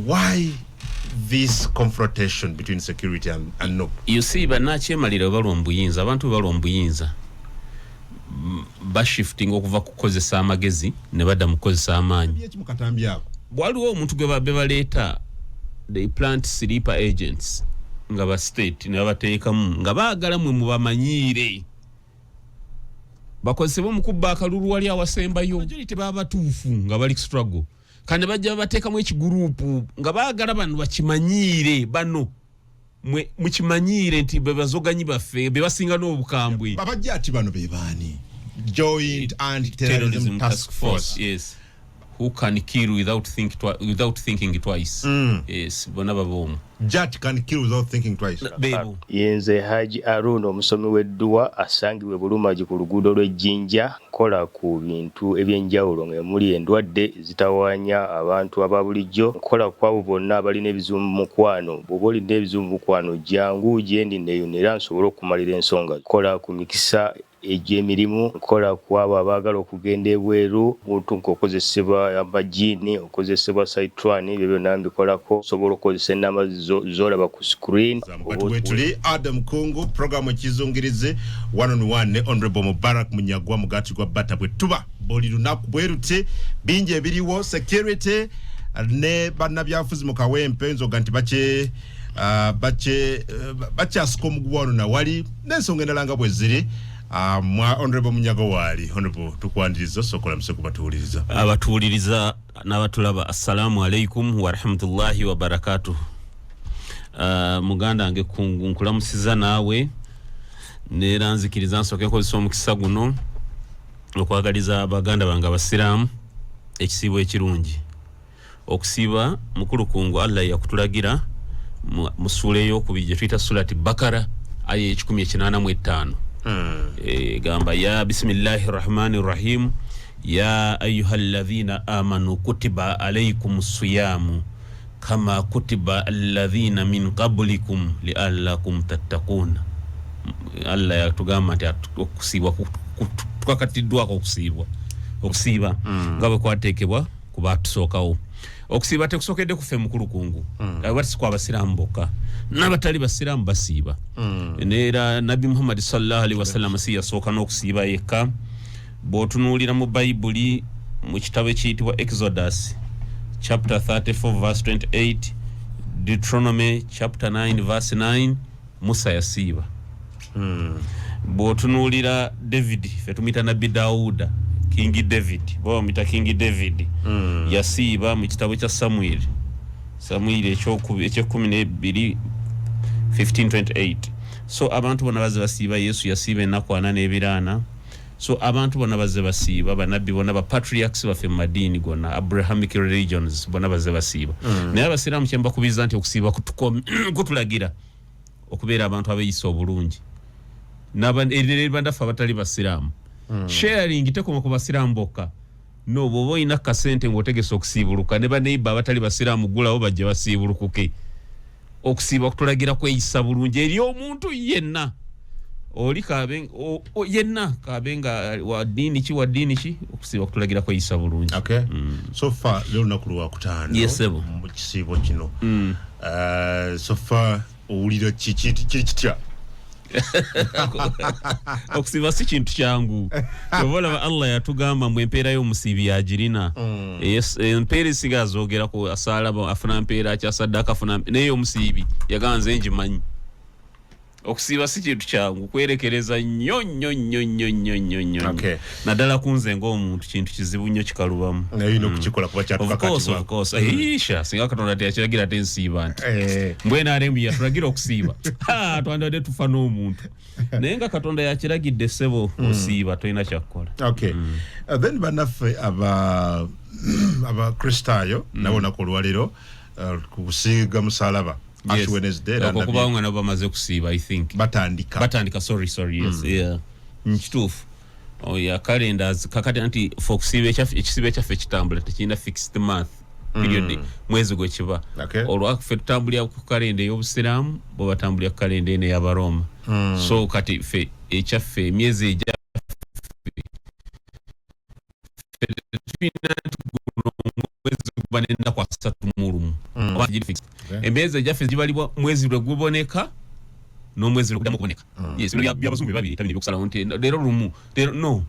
Why this confrontation between security and NUP? You see, bannakyemalira bwe balwa omubuyinza, abantu bwe balwa omubuyinza bashifting okuva kukozesa amagezi ne badda mu kukozesa amaanyi. Eki mu katambi ako? Waliwo omuntu gwe baleeta, they plant sleeper agents nga ba state ne babateekamu nga baagala mwe mubamanyiire, bakozesebwe mu kubba akalulu wali awasembayo. Majority baba batuufu nga bali struggle, kandi bajja babateekamu ekigurupu nga baagala bano bakimanyiire, bano mwe mukimanyiire nti be bazoganyi baffe, be basinga n'obukambwe. Babajja ati bano be baani? Joint Anti-Terrorism Task Force. Yes, who can kill without thinking twice. Yes, bonna baba omwo. JATT can kill without thinking twice. Beebo. Yenze Haji Aruna, omusomi w'edduwa asangibwa e Bulumagi ku luguudo lw'Ejjinja. Nkola ku bintu ebyenjawulo nga muli endwadde ezitawaanya abantu aba bulijjo. Nkola ku abo bonna abalina ebizibu mu mukwano. Bw'oba olina ebizibu mu mukwano, jangu gye ndi neeyune era nsobole okumalira ensonga. Nkola ku mikisa egy'emirimu, nkola ku abo abaagala okugenda ebweru, muntu ng'okozesebwa amajiini, okozesebwa saitwani, ebyo byonna mbikolako. Osobola okukozesa enamba z'olaba ku screen. But wetuli Adam Kungu, programu ekizungirize, one on one ne Honorable Mubarak Munyagwa, mugati gwa bata. Bwe tuba buli lunaku bwe ruti, bingi ebiriwo, security ne bannabyafuzi mu Kawempe nzoga nti bakyasika omuguwa wano nawali n'ensonga endala nga bwe ziri. Mwa Honorable Munyagwa waali. Honorable, tukwaniriza, osokola muse kubatuwuliriza. Abatuwuliriza n'abatulaba, assalamu alaikum warahmatullahi wabarakatuh. Muganda wange Kungu, nkulamusiza naawe, neera nzikiriza nsooke nkozesa omukisa guno okwagaliza baganda bange abasiraamu ekisiibo ekirungi. Okusiiba, mukulu Kungu, Allah yakutulagira mu ssuula eyokubiri gye tuyita Surati Bakara, aya 185. Gamba ya bisimillahi rahmani rahim, ya ayuha alladhina amanu kutiba alaikum siyamu kama kutiba alladhina min qablikum liallakum tattakuna. Allah yatugamba nti okusiibwa tukakatiddwako okusiibwa, okusiiba nga bwe kwateekebwa ku batusookawo. Okusiiba tekusookedde kuffe, mukulu Kungu, aba si kwa basiraamu bokka, n'abatali basiraamu basiiba. Neera Nabbi Muhammadi sallallahu alaihi wasallam si yasooka n'okusiiba yekka. Bw'otunuulira mu Bayibuli, mu kitabo ekiyitibwa Exodus chapter 34 verse 28, Deuteronomy chapter 9 verse 9, Musa yasiiba. Bw'otunuulira David, fe tumuyita Nabbi Dawuda, King David, bo bamuyita King David, yasiiba mu kitabo kya Samwiri, Samwiri 12 1528. So abantu bonna bazze basiiba. Yesu yasiiba ennaku 40 n'ebiro 40. So abantu bonna bazze basiiba, banabbi bonna, ba patriarchs baffe mu madiini gonna, Abrahamic religions, bonna bazze basiiba. Naye abasiraamu kyembakubiriza nti okusiiba kutulagira okubeera abantu abeeyisa obulungi n'ebandaffe abatali basiraamu. Sharing tekoma ku basiraamu bokka. No bw'oba olina kasente ng'otegesa okusiibuluka ne baneiba abatali basiraamu, gulawo bajje basiibulukuke. Okusiiba kutulagira kweyisa bulungi eri omuntu yenna oli kabe yenna, kabe nga wa ddiini ki, wa ddiini ki. Okusiiba kutulagira kweyisa bulungi. Okay. So far leo lunaku lwakutaano Yes, sebo. mu kisiibo kino. So far owulira kiri kitya? Okusiiba si kintu kyangu. Kyova olaba Allah yatugamba mbu empeera y'omusiibi yagirina. Empeera esinga azogerako, asaala afuna mpeera ki, asaddaka afuna, naye omusiibi yagamba nze ngimanyi. Okusiiba si kintu kyangu, kwerekereza nnyo nnyo nnyo nnyo nnyo nnyo nnyo. Naddala ku nze ng'omuntu, kintu kizibu nnyo, kikalubamu. Naye olina okukikola kuba Of course, of course. Isha, singa Katonda teyakiragira, ate nsiiba nti mbwenu aremu yatulagira okusiiba, Ha, twandibadde tufa n'omuntu. Naye nga Katonda yakiragidde, ssebo, osiiba, tolina kyakkola. Okay. Then bannaffe aba abakristaayo nabo olunaku olwaleero kusiiga musalaba, Ash Wednesday, era Okwo kubaawo nga nabo bamaze kusiiba, I think. Batandika. Batandika, sorry, sorry, yes, yeah. Kituufu. Oh, yeah, calendars kakati anti fe okusiiba ekisiibo ekyaffe kitambula, tekirina fixed month period, mwezi gwe kiba. Olwaffe tutambulira ku kalenda ey'obusiraamu, bo batambulira ku kalenda eno ey'abaroma. So kati ffe ekyaffe emyezi egyaffe ffe tetulina nti guno omwezi guba n'ennaku 31. Oba giri fixed. Emyezi egyaffe gibalibwa mwezi lwe guboneka n'omwezi lwe guddamu okuboneka. Yes, bino byabazungu bye babireeta bino ebyokusalawo nti leero lumu, leero no.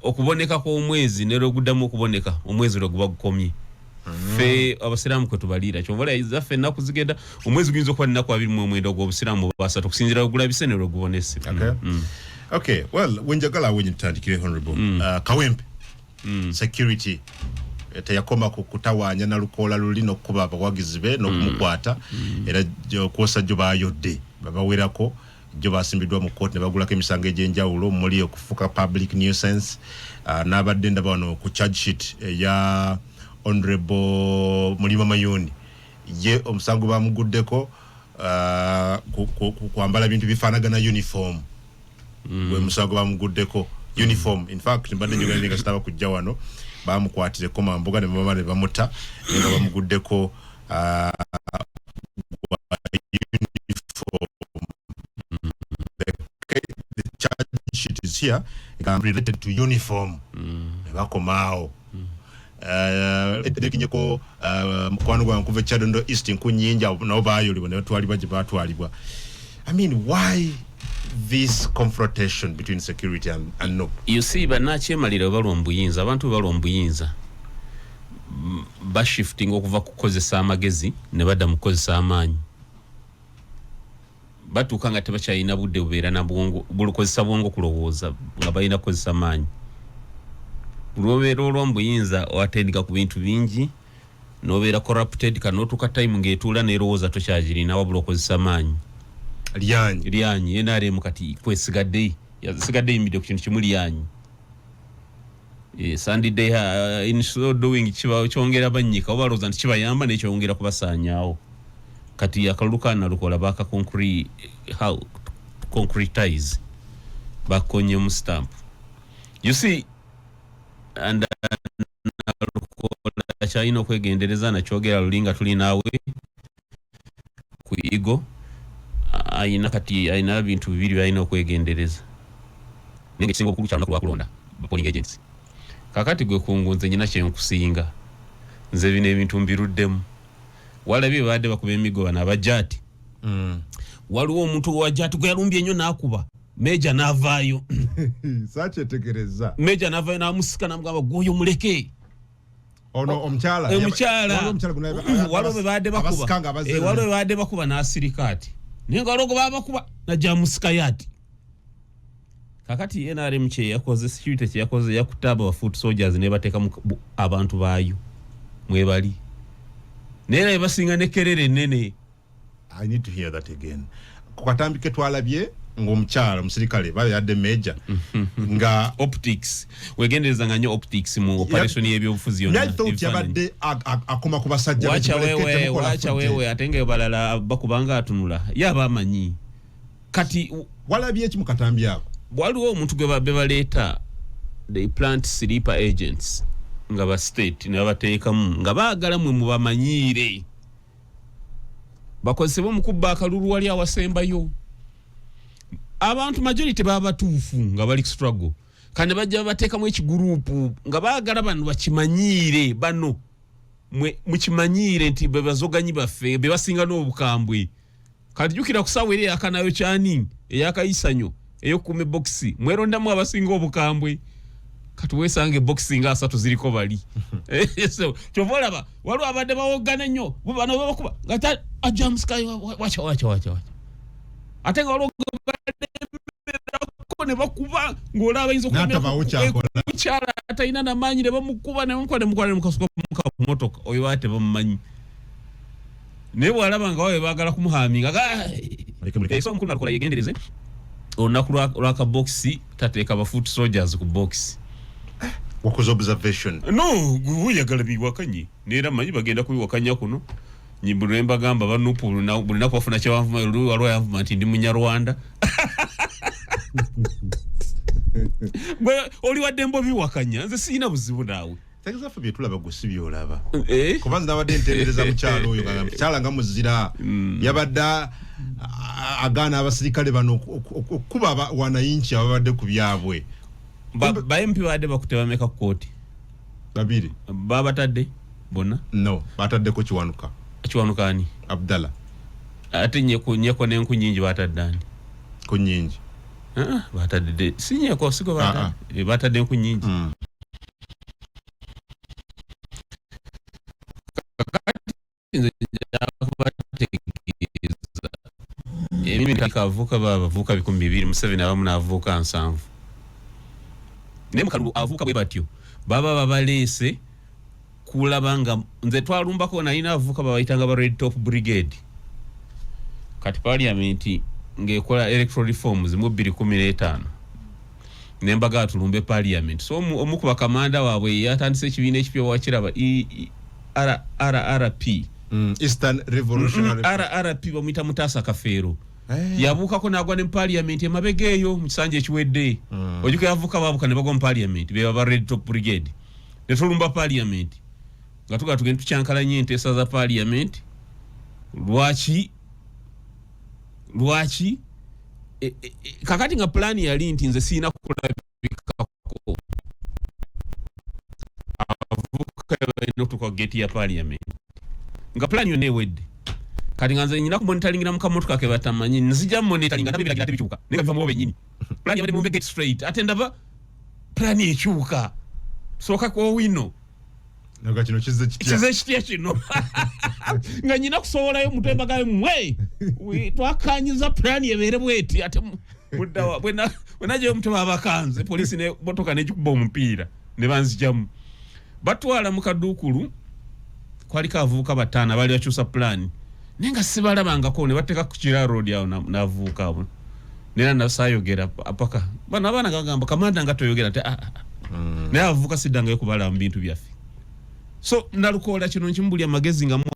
Okuboneka kw'omwezi ne lwe guddamu okuboneka, omwezi lwe guba gukomye. Ffe abasiraamu kwe tubalira, kyova olaba zaffe ennaku zigenda, omwezi guyinza okuba nnaku 29 ogw'obusiraamu oba 30, okusinziira lwe gulabise ne lwe gubonese. Okay. Okay, well, wenjagala awo tutandikire, honorable. Kawempe. Security teyakoma ku kutawaanya na lukoola luli n'okukuba abawagizi be n'okumukwata, era kwosa gyo bayodde babawerako gyo basimbiddwa mu kooti ne bagulako emisango egy'enjawulo muli okufuuka public nuisance. N'abadde ndaba wano ku charge sheet eya Honorable Mulima Mayuni, ye omusango bamuguddeko kwambala bintu bifaanagana uniform. Gwe musango bamuguddeko uniform. In fact, mbadde njogera nga sitaba kujja wano, bamukwatireko mambuga ne bamala ne bamuta, naye nga bamuguddeko uniform. The charge sheet is here, related to uniform, ne bakomaawo. Ekinyeko mukwano gwange kuva e Kyadondo East, Nkunyinja, nabo bayolebwa ne batwalibwa gye batwalibwa. I mean, why this confrontation between security and NUP? You see, bannakyemalira bwe balwa mu buyinza, abantu bwe balwa mu buyinza, bashiftinga okuva ku kukozesa amagezi ne badda mu kukozesa amaanyi. Batuuka nga tebakyalina budde bubeera na bwongo bulukozesa bwongo kulowooza, nga balina kukozesa maanyi. Lwobeera olwa mu buyinza, watendika ku bintu bingi nobeera corrupted, kanotuuka time ng'etuula nerowooza tokyagirina, wabula okozesa maanyi. Lyanyi. Lyanyi. NRM kati kwesigadde, yasigadde eyimiridde ku kintu kimu, lyanyi. Sandidde in so doing kiba kyongera bannyika oba balowooza nti kibayamba, naye kyongera kubasaanyaawo. Kati akalulu ka Nalukola baka how concretize, bakonyemu stamp, you see. And Nalukola kyalina okwegendereza, nakyogera luli nga tuli naawe ku igo, ayina kati ayina ebintu bibiri byalina okwegendereza, naye nga ekisinga obukulu kya lunaku lwakulonda ba polling agents. Kakati gwe kungu, nze nyina kyenkusinga, nze bino ebintu mbiruddemu. Walabye babadde bakuba emigo bano abajaati. Waliwo omuntu owajaati gwe yalumbye ennyo n'akuba meja n'avaayo. Sakyetegereza. Meja n'avaayo n'amusika n'amugamba, gwoyo muleke. Ono omukyala? Omukyala. Waliwo omukyala waliwo be baadde bakuba. Abasika nga abazze. Waliwo be baadde bakuba n'asirika ati, naye nga waliwo gwe baba bakuba najja amusikayo ati. Kakati NRM kyeyakoze, security kyeyakoze, yakutte abo ba foot soldiers nebateekamu abantu baayo mwebali, naye era bebasinga ne kerere ennene. I need to hear that again. Ku katambi ke twalabye ng'omukyala omusirikale baba yadde meja nga Optics, wegendereza nga nnyo optics mu operation y'ebyobufuzi yonna. I thought ebifaananyi. Yabadde akoma ku basajja wacha be, wewe temukola wacha fudde. Wewe ate nga balala bakubanga atunula yaba amanyi kati. Walabye eki mu katambi ako? Waliwo omuntu gwe be baleeta, they plant sleeper agents nga ba state ne babateekamu nga baagala mwe mubamanyiire, bakozesebwe mu kubba akalulu wali awasembayo. Abantu majority baba batuufu nga bali struggle, kandi bajja babateekamu ekigurupu nga baagala bano bakimanyiire, bano mwe mukimanyiire nti be bazoganyi baffe, be basinga n'obukambwe. Kati jjukira ku ssaawa eri eyakanayo kyani, eyakayisanyo, ey'okukuuma ebokisi, mwerondamu abasinga obukambwe. Kati weesanga ebokisi nga 30 ziriko bali. So, kyova olaba waliwo abadde bawoggana nnyo bo bano babakuba nga ajja musikayo, wacha wacha wacha wacha, ate nga waliwo gwe balemerako ne bakuba ng'olaba ayinza N'atabaawo kyakola. Mukyala atalina namaanyi ne bamukuba ne bamukuba ne mukuba ne mukasuka muka motoka, oyo baba tebamumanyi, naye bw'alaba nga wawe baagala kumuhaminga. Muleke, muleke. So omukulu Nalukola yegendereze olunaku lwakabokisi, tateeka ba foot soldiers ku bokisi. Wakoze observation. No, gwe oyagala biwakanye, neera manyi bagenda kubiwakanya kuno. Buli lwe mbagamba banupu buli lunaku bafuna kyebanvuma. Luli waliwo yanvuma nti ndi Munyarwanda. Gwe oli waddembe obiwakanya, nze siyina buzibu naawe. Tegeeza ffe byetulaba, gwe si byolaba. Eh? Kuba nze nabadde nteebereza mukyalo oyo nga mukyala nga muzira yabadde agaana abasirikale bano okukuba wanayinki ababadde ku byabwe. Ba MP babadde bakutte bameka ku kooti? Babiri. Babatadde bonna? No, bataddeko Kiwanuka. Kiwanuka ani? Abdallah. Ate Nyeko, Nyeko n'enku nyingi batadde ani? Ku nyingi. Ah, batadde si Nyeko, siko batadde. Batadde enku nyingi. Nze kubategeeza emimi kavuka babavuka 2000, Museveni abamu n'avuuka 70, naye mukalulu avuuka bwe batyo baba babaleese kulaba nga nze twalumbako nalina abavubuka babayitanga ba Red Top Brigade. Kati parliament ng'ekola electoral reforms mu 2015, nembaga tulumbe parliament. So omu ku bakamanda waabwe yatandise ekibiina ekipya, wakiraba, RRP. Eastern Revolutionary. RRP, bamuyita Mutaasa Kafeero. Eh. Yabuukako n'agwa ne parliament emabega eyo mu kisanja ekiwedde. Ojuka yavuka babuka ne bagwa mu parliament, be baba Red Top Brigade, ne tulumba parliament nga tugaa tugenda tukyankalanya enteesa za parliament. Lwaki kakati nga pulaani yali nti nze siina kulabikako, abavubuka balina okutuuka ku geeti ya parliament nga pulaani yonna ewedde. Kati nga nze nyina kumonitaringira mu kamotoka ke batamanyi, nzija monitoringa ndaba ebiragiro ate bikyuka, naye nga biva mu bo bennyini. Pulaani yabadde mumbe gate straight, ate ndaba pulaani ekyuka, sooka kwowino. Nga kino kizze kitya? Kize kitya kino nga nyina kusowolayo mutwe mbagayo mwe twakanyiza pulaani ebeere bweti, ate muddawa bwe najjayo omutwe babakanze polisi ne motoka negikuba omupiira ne banzijamu batwala mu kaduukulu. Kwaliko abavubuka bataano abaali bakyusa pulaani, naye nga sibalabangako, ne bateeka ku Kira Road awo n'abavubuka abo, nera nasaayogera paka bano abaana nga bagamba, "Kamanda, nga toyogera?" Nti, "Ah, ah, ah." Naye abavubuka siddangayo kubalaba mu bintu byaffe. So Nalukoola kino nkimubulya amagezi nga muwa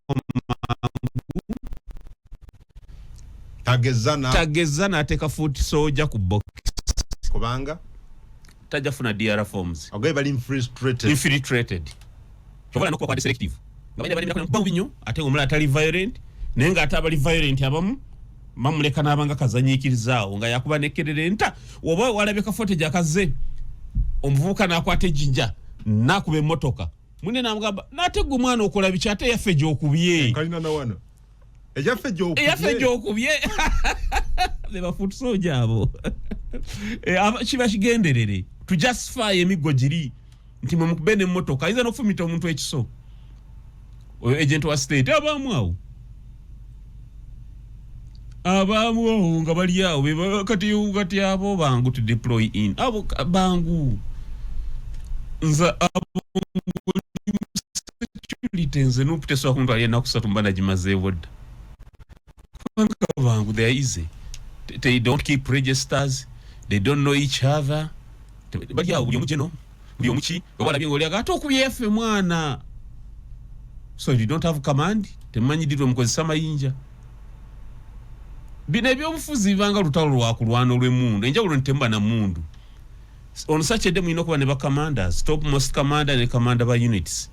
Tageza na tageza n'ateeka foot soldier ku box. Kubanga tajja funa DR forms. Ogaye bali infiltrated. Infiltrated, kyobola nokuba kwade selective nga balina balimira babubi nnyo, ate nga omulala atali violent, naye ng'ate abali violent abamu bamuleka n'abanga kazanyiikirizaawo nga yakuba nekerere nta oba walabye ka footage akazze omuvubuka n'akwata ejjinja n'akuba emmotoka munne n'amugamba, "N'ate gwe omwana okola biki? Ate yaffe gy'okubye." Kalina na wano ejaffe gyokubye. Eyaffe gyokubye, be ba foot soldier abo. Kiba kigenderere to justify emiggo giri nti mwe mukube n'emmotoka, ayinza n'okufumita omuntu ekiso, oyo agent wa state. Abaamu awo, abaamu awo nga bali awo kati abo bangu to deploy in, abo bangu. Nze abo security, nze NUP tesobola kuntwala ennaku 3, mba nagimazeewo dda, kubanga bangu, they are easy. They don't keep registers, they don't know each other. Bali awo buli omu geno, buli omu ki oba alabye ngaoli ate okubye yaffe mwana. So you don't have command, temumanyi ddi lwemukozesa mayinja. Bino ebyobufuzi bibanga lutalo lwakulwana olw'emundu, enjawulo nti temuba na mundu. On such a day mulina okuba ne ba commanders, top most commander ne commander ba units,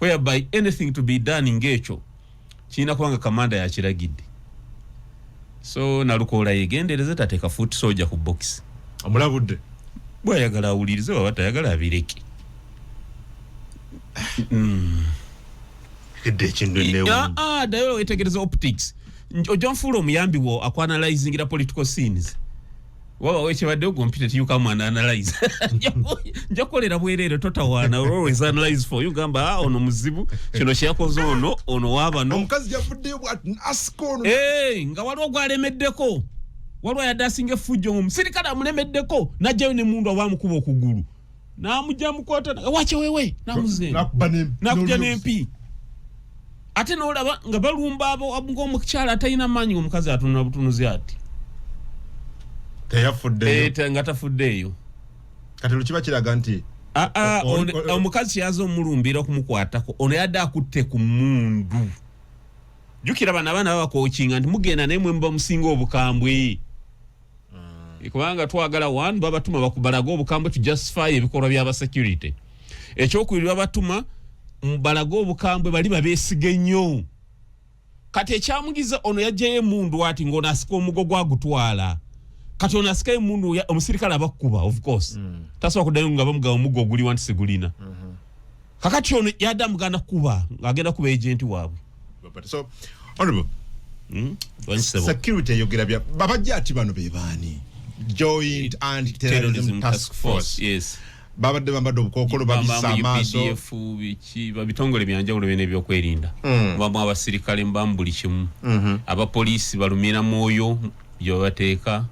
whereby anything to be done ng'ekyo kirina kuba nga commander yakiragidde. So Nalukoola yegendereze, tateeka foot soldier ku box. Omulabudde. Bwayagala awulirize, waba tayagala abireke. Edde ekintu enewunya. Ah, ah, dayo wetegereza optics. Ojja nfuula omuyambi wo akuanalyzingira political scenes, waba wekibadde ogompita you come and analyze. Nja kukolera bwereere, totawaana. Always analyze for you, gamba, "Ah, ono muzibu, kino kyeyakoze ono, ono waabano." Omukazi yavuddeyo bwati asika ono. Eh, nga waliwo gwalemeddeko, waliwo yadde asinga effujjo ngaomusirikale amulemeddeko, najjayo ne mundu abamukuba okugulu namujja mukwata wache wewe namuzeeno. Nakuba Nakuja n'oluusi. N'empi ate nolaba nga balumba abo ngaomukyala atalina maanyi, ngaomukazi atunula butunuzi ati. Teyafuddeyo. Eh, nga tafuddeeyo. Kati lukiba kiraga nti Ah, ah, omukazi kyaza omulumbira okumukwatako, ono yadde akutte ku mundu. Jjukira bano abaana babakokinga nti mugenda naye mwe muba musinga obukambwe. Kubanga twagala one, babatuma bakubalaga obukambwe to justify ebikolwa byaba security. Ekyokubiri, babatuma balage obukambwe bali babeesige nnyo. Kati ekyamugiza ono yajjayo emundu ati ng'ono asika omugo gwagutwala. Kati ono asika emundu, omusirikale abakuba, of course tasobola kuddayo nga bamugaba omugo oguliwa nti sigulina. Kakati ono yadde amuganda kuba ng'agenda kuba agent waabwe. So honorable, security eyogera bya babajja ati bano be baani? Joint Anti-Terrorism Task Force. Yes. Babadde bambadde obukookolo, babisa amaaso. UPDF, biki, babitongole byanjawulo byona ebyokwerinda. Mubamu abasirikale, mubamu buli kimu. Abapoliisi balumira mwoyo gye babateeka,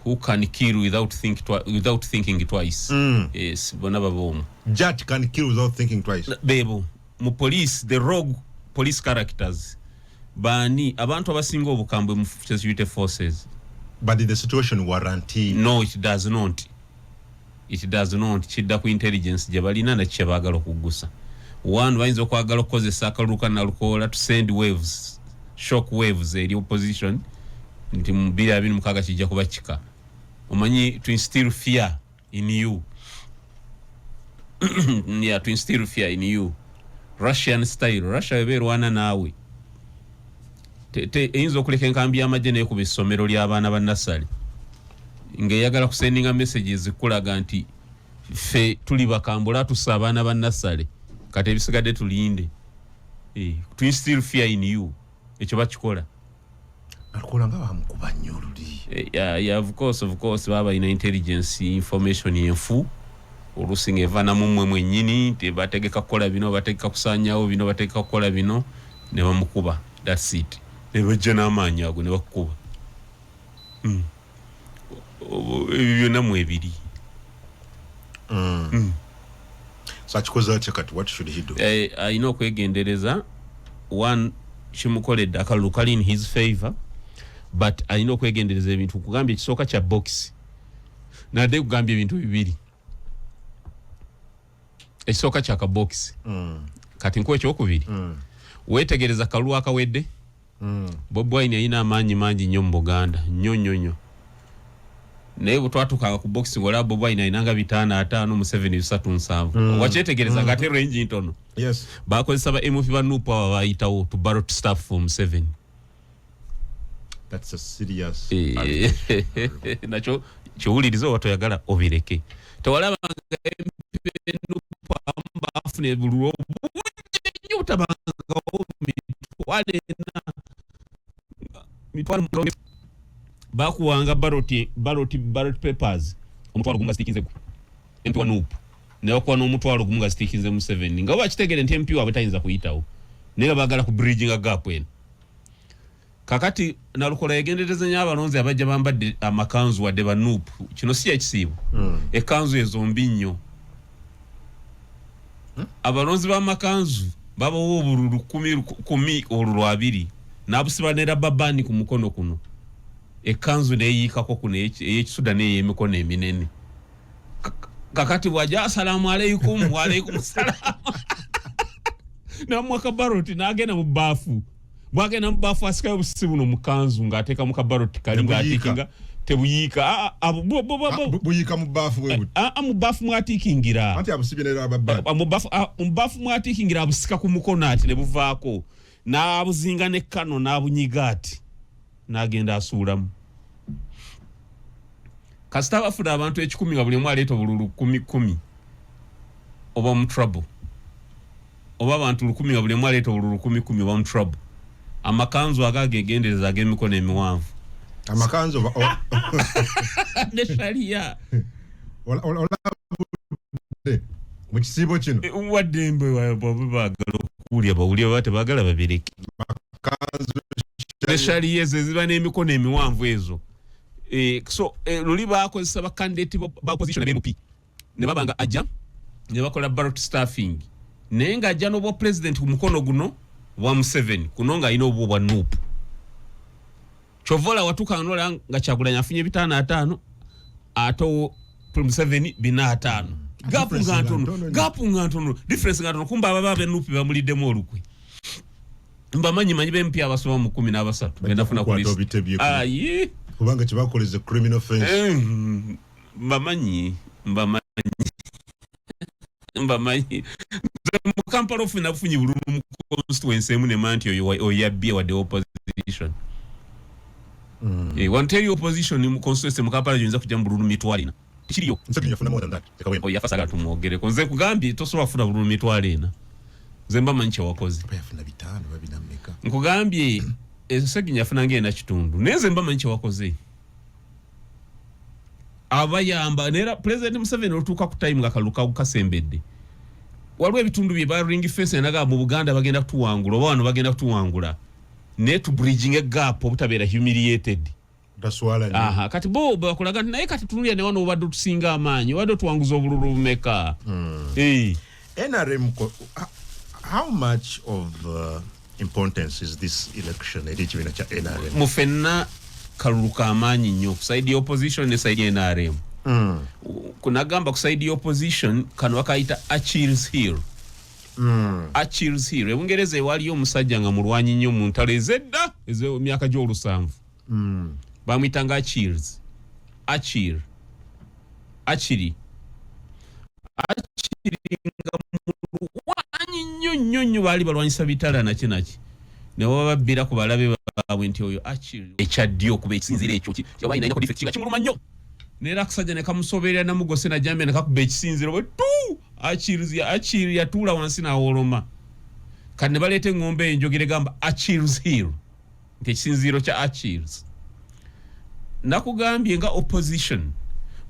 who can kill without thinking twice. Yes, bonna baba omwo. Jat can kill without thinking twice. Bebo mu police, the rogue police characters baani abantu abasinga obukambwe mu security forces? But the situation warrant? No, it does not, it does not. Kidda ku intelligence gye balina nakyo kye baagala okuggusa. One, bayinza okwagala okukozesa akalulu ka Nalukoola to send waves, shock waves eri opposition nti mu 2026 kijja kuba kika, omanyi, to instill fear in you. Yeah, to instill fear in you, Russian style. Russia weba erwana naawe, eyinza okuleka enkambi y'amagye nekuba essomero ly'abaana ba nasale ng'eyagala kusendinga messages kulaga nti ffe tuli bakambula, atussa abaana ba nasale, kati ebisigadde tulinde. To instill fear in you, ekyo bakikola. Alukola nga bamukuba nnyo oluli. Yeah, of course baba balina intelligence information enfu, oluusi ng'eva namummwe mwennyini nti bategeka kukola bino, bategeka kusaanyawo bino, bategeka kukola bino, ne bamukuba. That's it, ne bajja n'amaanyi ago ne bakukuba. Ebyo byonna mwebiri. So akikoze atya kati? What should he do? Alina okwegendereza. One, kimukoledde akalulu kali in his favor, but alina okwegendereza ebintu. Kugambye ekisooka kya box, nadde kugambye ebintu bibiri. Ekisooka kya kabokisi. Kati nkuwa ekyokubiri. Weetegereza kalulu akawedde. Bobi Wine yalina amaanyi mangi nnyo mu Buganda, nnyo nnyo nnyo, naye bwe twatuukanga ku box ng'olaba Bobi Wine alinanga 550, Museveni 370. Wakyetegereza nga ate range ntono. Yes. Bakozesa ba MP ba NUP abo bayitawo to ballot stuff for Museveni. That's a serious Eh, nakyo kiwuliriza oba toyagala obireke. Tewalabanga MP NUP abamu bafuna ebululu obungi nnyo butabangawo, 400,000, 500,000. Bakuwanga ballot papers 10,000 nga zitikinze MP wa NUP, ne bakuwa n'10,000 nga zitikinze Museveni, nga bakitegeere nti MP waabwe tayinza kuyitawo, naye nga baagala ku bridginga gap eno. Kakati Nalukola yegendereza nnyo abalonzi abajja bambadde amakanzu, wadde ba NUP. Kino si ekisiibo. Ekanzu ezo mbi nnyo. Abalonzi b'amakanzu babawa obululu kumi kumi, olulu abiri, n'abusiba ne rubber band ku mukono kuno, ekanzu neyiikako kuno ey'ekisuda n'ey'emikono eminene. Kakati bwajja, "Assalaamu aleikum," "Waalaikum salaamu," namuwa kabaroti n'agenda mu baafu. Bwagenda mu baafu, asikayo obusi buno mu kanzu ng'ateeka mu kabaroti kali. Tebuyiika. Ng'atiikinga tebuyiika. Ah, ah, Ah, buyiika mu baafu bwe buti? Ah, ah, mu baafu mwatiikingira. Anti abusibye ne rubber band. Ah, mu baafu mwatiikingira, abusika ku mukono ati ne buvaako, n'abuzinga ne kano n'abunyiga ati n'agenda asuulamu. Kasita bafuna abantu 1,000 nga buli omu aleeta obululu kumi kumi, oba mu trouble. Oba abantu 1,000 nga buli omu aleeta obululu kumi kumi, oba mu trouble. Amakanzu ago agegendereza ag'emikono emiwanvu. Amakanzu Ne shaliya. Olabudde mu kisiibo kino. Waddembe baba baagala okuwulya bawulye, baba tebaagala babireke. Kanzu. Ne shaliya ezo eziba n'emikono emiwanvu ezo. So luli bakozesa bakandidate ba opposition ab MP, ne baba nga ajja ne bakola ballot stuffing, naye ng'ajja n'obwa president ku mukono guno bwa Museveni, kuno ng'alina obwo bwa NUP. Kyova olaba watuuka nola nga Kyagulanyi afunye 550, ate Museveni 450. Gap Difference nga nga ntono. ntono nnyo. Gap nga ntono, difference nga ntono. Kumba ababa abe NUP bamuliddemu olukwe. Mbamanyi manyi be MP abasoba mu 13 benafuna ku Kukwata list. obitebye. Ayi. Kubanga kyebakoleze criminal offense. Mbamanyi, mbamanyi, mbamanyi. Nze mu Kampala ofuna bufunyi bululu mu constituency emu nema nti oyo oyo yabbye, wadde opposition. Wano teri opposition mu constituency mu Kampala gyoyinza kujja mu bululu 400,000, tekiriyo. Museveni yafuna more than that. Ekawempe. Oyo yafa, sagala tumwogereko. Nze kugambye tosobola kufuna bululu 400,000. Nze mba manyi kyewakoze. Nkugambye ezo Seginya yafuna ng'ena kitundu, naye nze mba manyi kyewakoze. Abayamba naye President Museveni olutuuka ku time nga kalulu kasembedde, waliwo ebitundu bye ba ring fence naga mu Buganda bagenda kutuwangula oba wano bagenda kutuwangula, naye tu bridging a gap obutabeera humiliated. Aha, kati bo bakulaga nti naye kati tunulira ne wano obadde otusinga amaanyi, obadde otuwanguza obululu bumeka. NRM, how much of importance is this election eri ekibiina kya NRM? Mu ffenna kalulu kamaanyi nnyo ku side opposition ne side NRM. Kunagamba ku side opposition kano bakayita Achilles heel. Achilles heel. Ebungereza ewaliyo omusajja nga mulwanyi nnyo mu ntalo ez'edda ez'emyaka gy'olusanvu. Bamuyitanga Achilles. Achille. Achille. Achille nga mulwanyi nnyo nnyo nnyo, baali balwanyisa bitala naki naki. Ne baba babbira ku balabe baabwe nti oyo Achille ekyaddyo okuba ekisinziiro ekyo oba alina defect nga kimuluma nnyo. Neera akasajja ne kamusoberera namugose najambya ne kakuba ekisinziiro bwe tu Achilles Achille yatuula wansi n'awooloma. Kati ne baleeta eŋŋombe enjogera egamba Achilles heel, nti ekisinziiro kya Achilles. Nakugambye nga opposition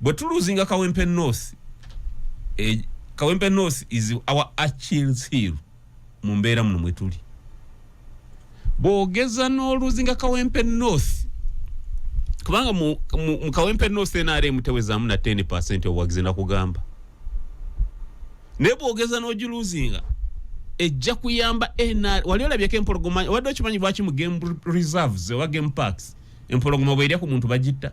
bwe tuluzinga Kawempe North, Kawempe North is our Achilles heel mu mbeera muno mwe tuli. Bw'ogeza n'oluzinga Kawempe North, kubanga mu Kawempe North NRM tewezaamu na 10% obuwagizi nakugamba, naye bw'ogeza n'ogiluzinga ejja kuyamba NRM. Wali olabyeko empologoma? Wadde okimanyi lwaki mu game reserves oba game parks empologoma bw'erya ku muntu bagitta?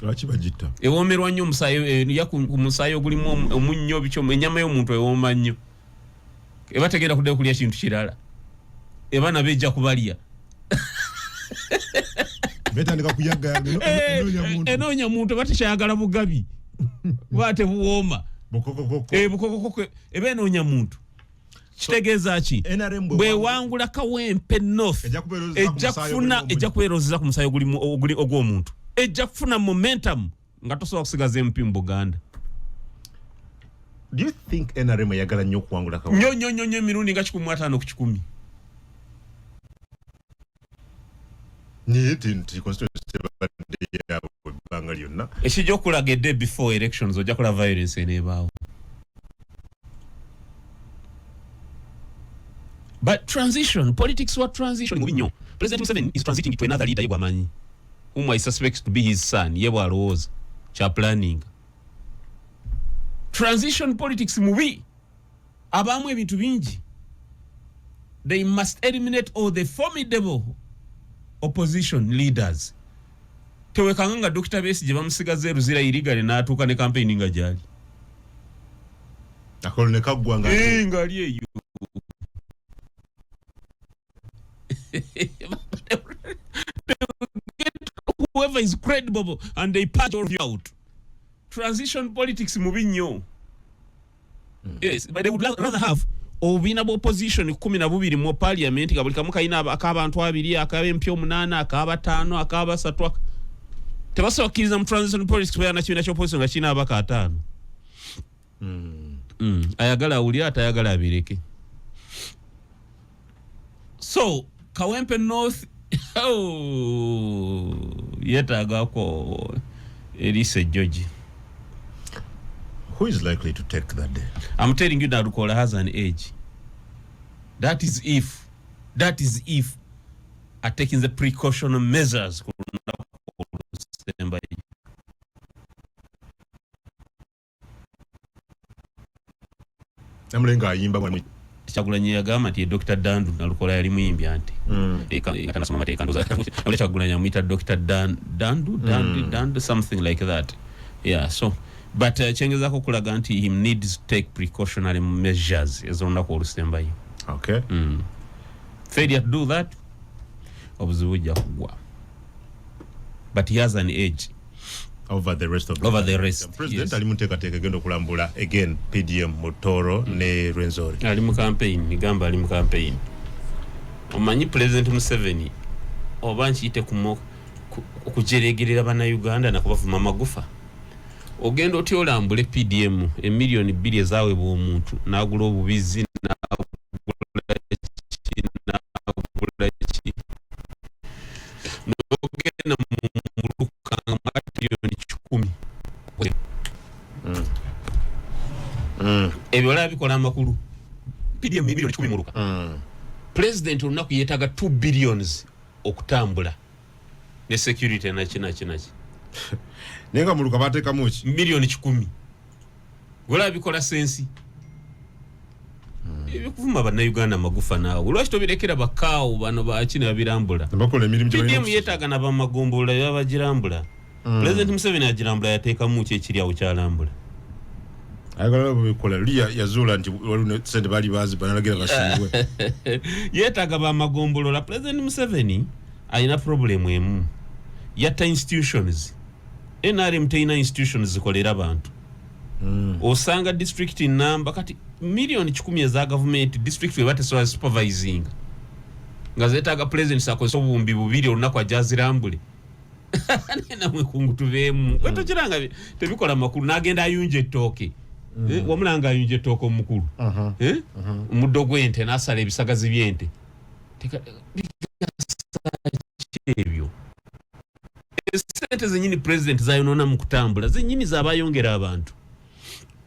Lwaki bagitta? Ewoomerwa nnyo omusaayi, erya ku musaayi ogulimu omunnyo biki, ennyama y'omuntu ewooma nnyo, eba tegenda kuddayo kulya kintu kirala, eba nabo ejja kubalya. Betandika kuyaga enoonya muntu, eba tekyayagala bugabi kuba tebuwooma. Bukokokoko, eba enoonya muntu. Kitegeeza ki? Bwewangula Kawempe North ejja kubeerozeza ku musaayi ogw'omuntu, ejja kufuna momentum nga tosobola kusigaza MP mu Buganda. Do you think NRM eyagala nnyo okuwangula Kawempe? Nnyo nnyo nnyo nnyo, emirundi nga 150 ku 100. Naye nti constituency tebadde yaabwe ebbanga lyonna. Ekijja okulaga, a day before elections ojja kulaba violence eneebaawo. But transition politics, wa transition mubi nnyo. President Museveni is transiting to another leader ye bwamanyi, whom I suspect to be his son, ye bwalowooza kya planning. Transition politics mubi, abaamu ebintu bingi. They must eliminate all the formidable opposition leaders. Tewekanga nga Dr. Besigye bamusigaza eruzira irigale n'atuuka ne campaign nga gyali. Akalulu ne kaggwa nga Ng'ali eyo. Whoever is credible and they patch all of you out. Transition politics mubi nnyo. Yes, but they would rather have obubiina bwa opposition 12 mu parliament nga buli kamu kalina ak'abantu 2, ak'ab'empya 8, ak'abataano, ak'abasatu. Tebasobola kukkiriza mu transition politics kubeera na kibiina ky'opposition nga kirina abaka 5. Ayagala awulire, atayagala abireke. So Kawempe North, oh, yeetaagako eriisa ejjogi. Who is likely to take that day? I'm telling you, Nalukola has an edge. That is if are taking the precautionary measures ku lunaku olusembayo. Namulenga ayimba mwalimu. Kyagulanyi yagamba nti ye Dr. Dandu. Nalukola yali muyimbi anti nga tanasoma mateeka, ndowooza Kyagulanyi amuyita Dr. Dandu, Dandu, Dandu, something like that. Yeah, so but kyengezaako okulaga nti he needs to take precautionary measures ez'olunaku olusembayo. Failure to do that, obuzibu bujja kugwa, but he has an edge over the rest of over the rest. President Yes. ali mu nteekateeka egenda okulambula again PDM mu Toro ne Rwenzori. Ali mu campaign, gamba ali mu campaign. Omanyi President Museveni, oba nkiyite okujeregerera bannayuganda nakubavuma amagufa. Ogenda otya olambule PDM 2 emiliyoni ezaweebwa omuntu n'agula obubizi, n'agula ki, n'agula ki, n'ogenda mu muluka nga 100 miliyoni. Ebyo olaba bikola amakulu? PDM 100 miliyoni muluka. President olunaku yeetaaga 2 billions okutambula ne security naki naki naki. Naye nga muluka bateekamu ki? 100 miliyoni. Golaba bikola sense? Ebikuvuma Bannayuganda amagufa naawe lwaki tobirekera bakaawo bano baki ne babirambula? Bakola emirimu gye balina. PDM yeetaaga nabamagombolola babagirambula. President Museveni agirambula, yateekamu ki ekiri awo kyalambula? Ayagala bikola luli yazuula nti waliwo sente baali baziba, nalagira basiibwe. Yeetaaga bamagombolola. President Museveni alina problem emu, yatta institutions. NRM terina institutions zikolera bantu. Osanga district namba kati 100 miliyoni eza gavumenti, district weba tesobola supervising nga zeetaaga president akozesa 2000 olunaku ajja azirambule. Namwe kungu tuveemu wetokiranga tebikola makulu. N'agenda ayunja ettooke. Wamulanga ayunja ettooke omukulu. Eh? Omuddo gw'ente n'asala ebisagazi by'ente. Bigasa ki ebyo? Esente zenyini president zayonoona mu kutambula zenyini zabayongera abantu.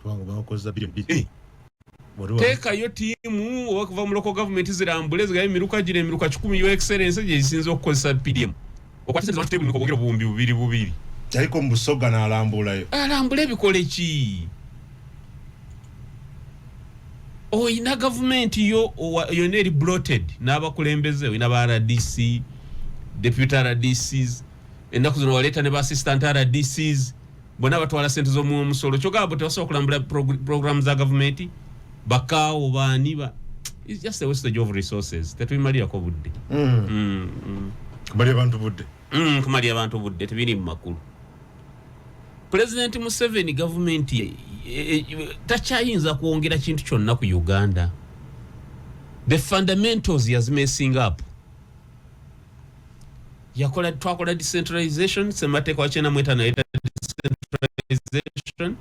Kubanga bakozesa 2 biliyoni. Teekayo tiimu oba kuva mu local government zirambule, zigabe emiruka gino, emiruka 100, Your Excellence, gye zisinza okukozesa PDM. Okwata sente z'abantu bongera obuwumbi bubiri bubiri. Yaliko mu Busoga n'alambulayo. Alambule ebikole ki? Oyina gavumenti yo yonna eri bloated n'abakulembeze. Oyina ba RDC, deputy RDCs, ennaku zino waleeta ne ba assistant RDCs, bonna batwala sente z'omuwa omusolo. Kyogamba bo tebasobola kulambula program za gavumenti? Bakaawo baani ba, it's just a wastage of resources. Tetubimalirako budde. Kumalya abantu budde. Kumalya abantu budde, tebiri mu makulu. President Museveni gavumenti takyayinza kwongera kintu kyonna ku Uganda. The fundamentals yazimessing up. Yakola, twakola decentralization, semateeka wa 95 yaleta decentralization.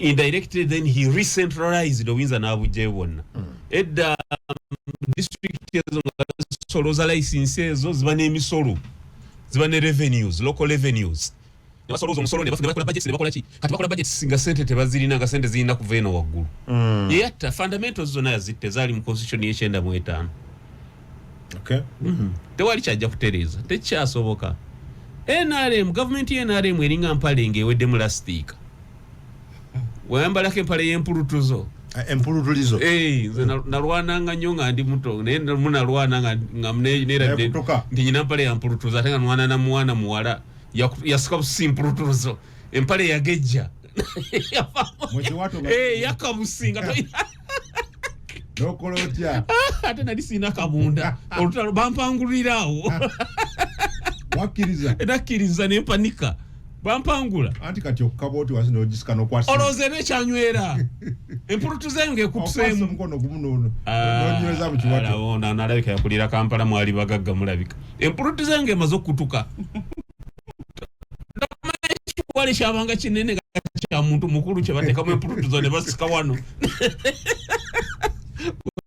Indirectly then he recentralized obuyinza n'abugjayo bwonna. Edda district ezo nga zisoloza license, ezo ziba n'emisolo, ziba ne revenues, local revenues, ne basoloza omusolo, ne bakola budgets, ne bakola ki. Kati bakola budgets nga sente tebazirina, nga sente zirina kuva eno waggulu. Yeyatta fundamentals zonna, yazitta ezaali mu constitution y'95. Tewali kyajja kutereeza, tekyasoboka. NRM, gavumenti ya NRM eringa mpale ng'eweddemu lasitiika. Wayambalako empale y'empulutuzo? Ah, empulutulizo. Eh, nze nalwananga nnyo nga ndi muto, naye munalwana nga nerabidde Nekutuka. nti nyina mpale ya mpulutuzo, ate nga nwana na mwana muwala. Yasika busi mpulutuzo, empale yagejja. Mu kiwato Eh, yakabusi nga N'okola otya? Ate nali sirina kabunda, olutalo bampangulira awo. Wakkiriza? Nakkiriza nempanika, bampangula. Anti kati okukaba oti wansi n'ogisika n'okwasa. Olowooza era ekyanywera empulutuzo eyo Okwasa ng'ekutuseemu. omukono gumu n'onyweza mu kiwato. Nalabika yakulira Kampala, mwali bagagga mulabika. Empulutuzo eyo ng'emaze okutuka, ekiwale kyabanga kinene nga kya muntu mukulu kyebateekamu empulutuzo ne basika wano,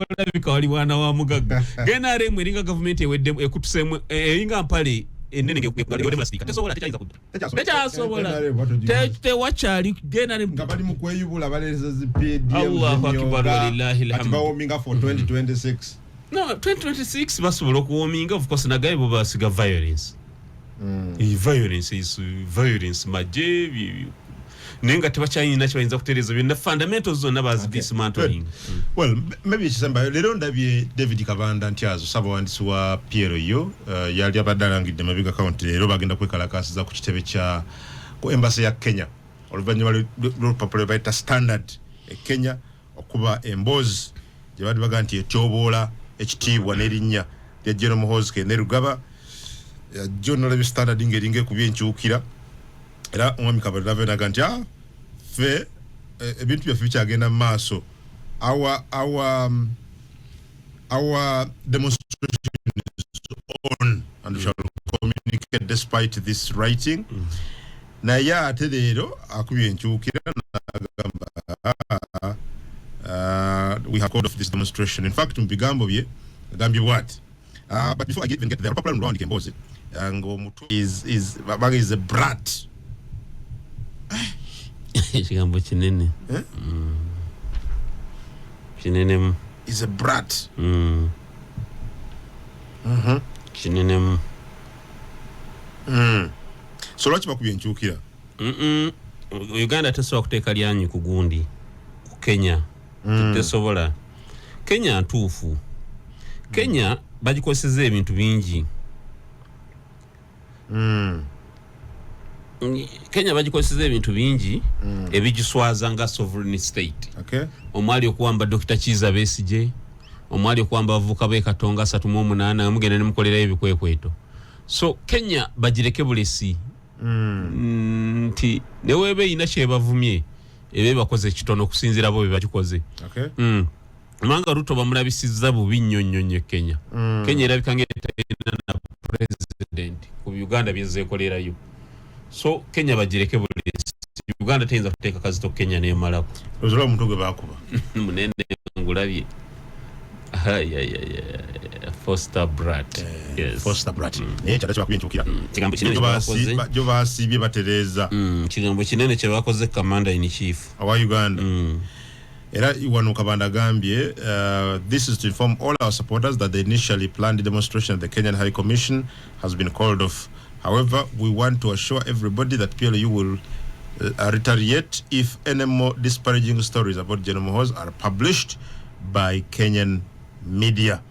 olabika wali mwana wa mugagga. NRM eringa gavumenti ewedde ekutuseemu, eringa mpale enene ng'eweddemu lastika, tesobola, tekyayinza kudda, tekyasobola. NRM batogimaze. Tewakyali NRM. Nga bali mu kweyubula, baleese zi PDM. Allahu akbar, zimyonga, walillahi kati alhamdu. bawominga for 2026. No, 2026 basobola okuwominga, of course, nagaye bo basiga violence. Violence is violence, maje naye nga tebakyayina kyebayinza kutereeza, byonna fundamentals zonna bazidismantling. Well, maybe ekisembayo, leero ndabye David Kabanda Ntyazo, ssabawandiisi wa PLU, yali abadde alangidde mabega county, leero bagenda kwekalakasiza ku kitebe kya ku embassy ya Kenya oluvannyuma lw'olupapula lwe bayita Standard e Kenya okuba emboozi gye badde baga nti etyoboola ekitiibwa n'erinnya lya General Muhoozi Kainerugaba. Jo nolabye Standard ng'eringa ekubye enkyukira, era omwami Kabanda nava naga nti, ah, ffe ebintu byaffe bikyagenda mu maaso, our demonstration is on and we shall communicate despite this writing. Naye ate leero akubye enkyukira n'agamba, "We have called off this demonstration." In fact, mu bigambo bye agambye bwati, but before I even get there, olupapula luno lwawandika emboozi ng'omutwe is baga is a brat. Ekigambo kinene. Eh? Kinenemu. Is a brat. Kinenemu. So lwaki bakubye enkyukira? Uganda tesobola kuteeka lyanyi ku gundi ku Kenya. Tesobola. Kenya ntuufu. Kenya bagikozeseza ebintu bingi. Kenya bagikozeseza ebintu bingi ebigiswaza nga sovereign state, omwali okuwamba Dr Kiiza Besigye, omwali okuwamba abavubuka b'e Katonga 38 nga mugenda nemukolerayo ebikwekweto. So Kenya bagireke bulesi. Nti neweeba erina kyebavumye, eba ebakoze kitono okusinziira bo bye bagikoze. Kubanga Ruto bamulabisizza bubi nnyo nnyo nnyo e Kenya. Kenya erabika nga etalina na president ku Uganda byezekolerayo. So Kenya bagireke bulesi. Uganda teyinza kuteeka kazito Kenya nemalako. Ozolaba omuntu gwe bakuba. Munene, ngulabye. Ay, ay, ay, ay, Foster brat, yes. Foster brat, naye kyadda kyebakubye enkyukira. Kigambo kinene kyebakoze. Gyo basiibye batereeza. Kigambo kinene kyebakoze commander in chief owa Uganda. Era wano Kabanda agambye, "This is to inform all our supporters that the initially planned demonstration at the Kenyan High Commission has been called off. However, we want to assure everybody that PLU will retaliate if any more disparaging stories about General Muhoozi are published by Kenyan media."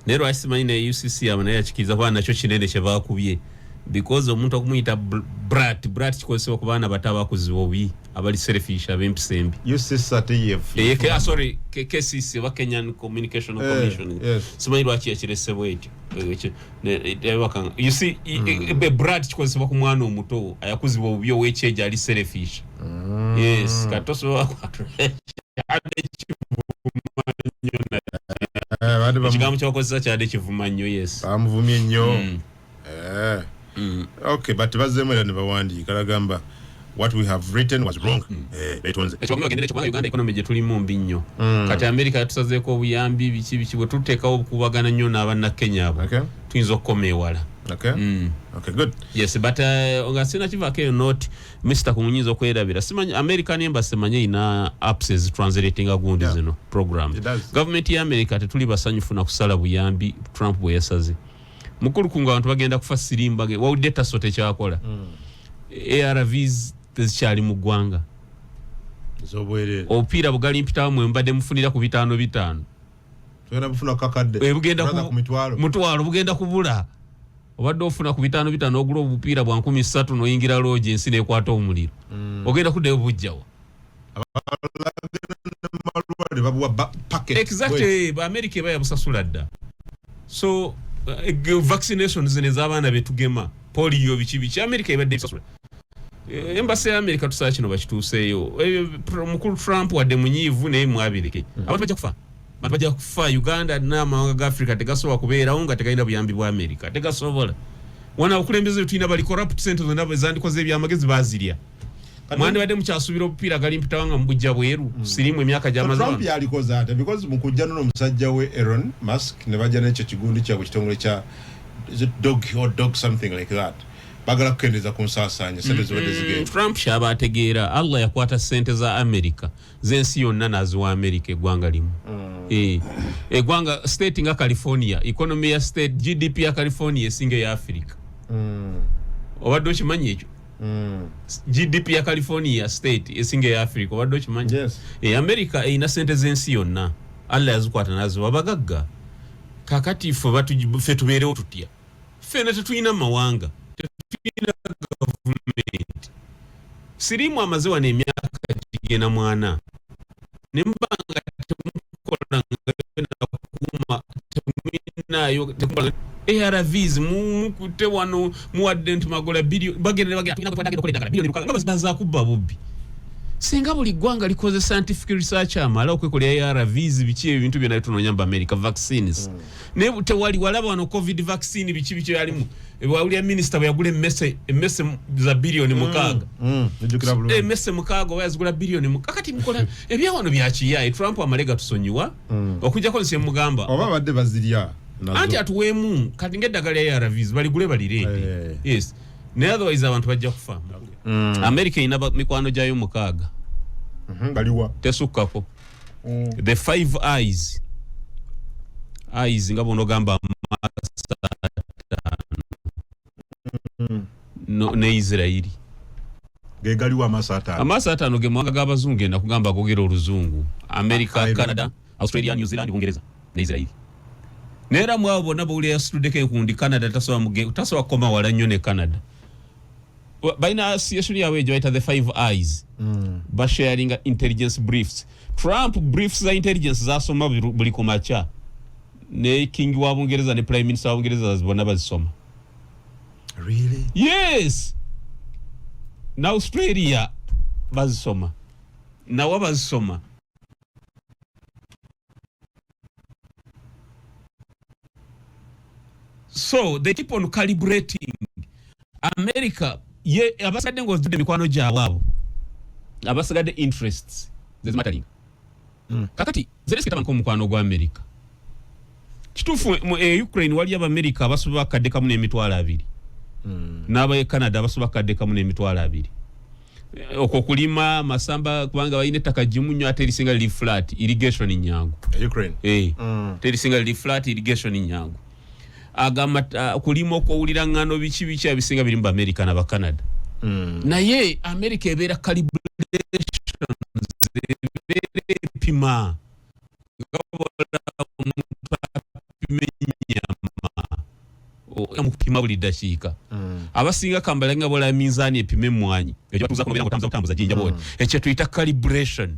Naye lwaki simanyi ne UCC abo naye yakikiriza, kuba nakyo kinene kyebakubye, because omuntu okumuyita brat, brat kikozesebwa ku baana bato abakuzibwa obubi, abali selfish, ab'empisa embi. UCC ate sorry, KCC oba Kenyan Communication Commission. Simanyi lwaki yakirese bwetyo. You see, brat kikozesebwa ku mwana omuto ayakuzibwa obubi, ow'ekyejo, ali selfish. Yes, kati tosobola kyadde kivuma nnyo. Abadde Ekigambo kyebakozesa kyadde kivuma nnyo, yes. Bamuvumye nnyo. Okay, but bazzeemu era ne bawandiika, bagamba what we have written was wrong. Beetonze. Ekyo bagendere kubanga Uganda economy gye tulimu mbi nnyo. Kati America yatusazeeko obuyambi, biki biki. Bwe tuteekawo okubagana nnyo n'abannakenya abo, tuyinza okukoma ewala. Okay, good. Yes, but nga sinakivaako eyo note, Mr Kunyinza okwerabira, simanyi American Embassy manye erina apps ezitranslatinga gundi zino program. It does. Gavumenti ya America tetuli basanyufu na kusala buyambi Trump bwe yasaze. Mukulu kungu, abantu bagenda kufa sirimba, wawudde taso tekyakola. ARVs tezikyali mu ggwanga. Ez'obwereere. Obupiira bugali mpitawo mwe mbadde mufunira ku bitaano bitaano. Tugenda bufuna kakadde. Bugenda Rather ku mitwalo. Mutwalo bugenda kubula. Obadde ofuna ku bitaano bitaano, ogula obupiira bwa 3000 noyingira loogi, ensi nekwata omuliro. Ogenda kuddayo bujjawa? Malwaliro babuwa packet. Exactly, America eba yabusasula dda. So vaccination zino ez'abaana betugema, polio, biki biki, America ebadde ebisasula. Embassy ya America tusaba kino bakituuseeyo. Mukulu Trump wadde munyiivu, naye mwabireke. Abantu bajja kufa, abantu bajja kufa. Uganda n'amawanga ga Africa tegasobola kubeerawo nga tegalina buyambi bwa America, tegasobola. Wana abakulembeze betulina bali corrupt, sente zonna zandikoze ebyamagezi bazirya. Mwandibadde mukyasuubira obupiira gali mpitawo nga mubujja bweru, sirimu emyaka So gy'amaze. Trump yalikoze ate because mu kujja nono omusajja we Elon Musk ne bajja n'ekyo kigundi kyabwe, kitongole kya, is it dog or dog, something like that, bagala kukendeeza ku nsaasaanya sente zibadde zigenda. Trump kyaba ategeera, Allah yakwata sente za America z'ensi yonna n'aziwa America eggwanga limu. Eggwanga state nga California, economy ya state, GDP ya California esinga eya Africa. Obadde okimanyi ekyo? GDP ya California state esinga eya Africa, obadde okimanyi? Yes. America erina sente z'ensi yonna, Allah yazikwata n'aziwa abagagga. Kakati ffe tubeerewo tutya? Ffena tetulina mawanga, tetulina gavumenti. Siriimu amaze wano emyaka gigenda mwana, ne muba nga temukola nga temulinayo temukola ARVs, mukutte wano muwadde nti magola billion, bagenda ne bagenda, "Tulina okukola eddagala billion 600," nga bazaakubba bubbi. Singa buli ggwanga likoze scientific research amala okwekolera ARVs, biki ebintu byonna tunoonya mu America, vaccines. Naye tewali. Walaba wano COVID vaccine, biki biki yalimu, wawulira minisita bwe yagula emmese za biliyoni 6. Nzijukira bulungi. Emmese 6 oba yazigula biliyoni 6. Kati mukola ebyawano byakiyaye. Trump amale gatusonyiwa, okujjako nsi emugamba Oba badde bazirya nazo. Anti atuweemu kati ngaeddagala lya ARVs, baligule balireete. Yes, naye otherwise abantu bajja kufa. America erina mikwano gyayo 6. Baliwa? Tesukkako. The Five Eyes, eyes nga bwonogamba amaaso 5. No, ne Isirairi. Gegaliwo amaaso 5? Amaaso 5 ge mawanga g'abazungu, genda kugamba agogera oluzungu: America, Canada, Australia, New Zealand, Bungereza ne Isirairi. Naye era mwabo bonna bawulira yasituddeko enkundi Canada. Tasobola kukoma wala nnyo ne Canada. Balina association yaabwe gye bayita the Five Eyes. Basharinga intelligence briefs. Trump briefs za intelligence zasoma buli ku makya, ne king wa Bungereza ne prime minister wa Bungereza bonna bazisoma. Really? Yes, na Australia bazisoma, nawa bazisoma. So they keep on calibrating. America ye abasigadde ngaozidde mikwano gyabwe abo abasigadde, interests zezimatteringa. Kakati Zelenski tabanka omukwano gwa America. Kituufu, mu Ukraine wali Abamerika abasoba 1,200,000 n'aba Canada abasoba 1,200,000. Okwo kulima masamba, kubanga balina ettaka gimu nnyo ate erisinga liri flat, irrigation nyangu. Ukraine. Eh, terisinga liri flat, irrigation nyangu. Agamba kulima okwowulira ngano biki biki abisinga biri mu America n'Abacanada. Naye America ebeera calibrations, ebeera epima nga bw'olaba omuntu apima ennyama, mukupima buli ddakiika. Abasinga kambala nga bola minzaani epima emmwanyi ekyo batuuza kunobeera nga otambuza butambuza jinja bwoti, ekyo tuyita calibration.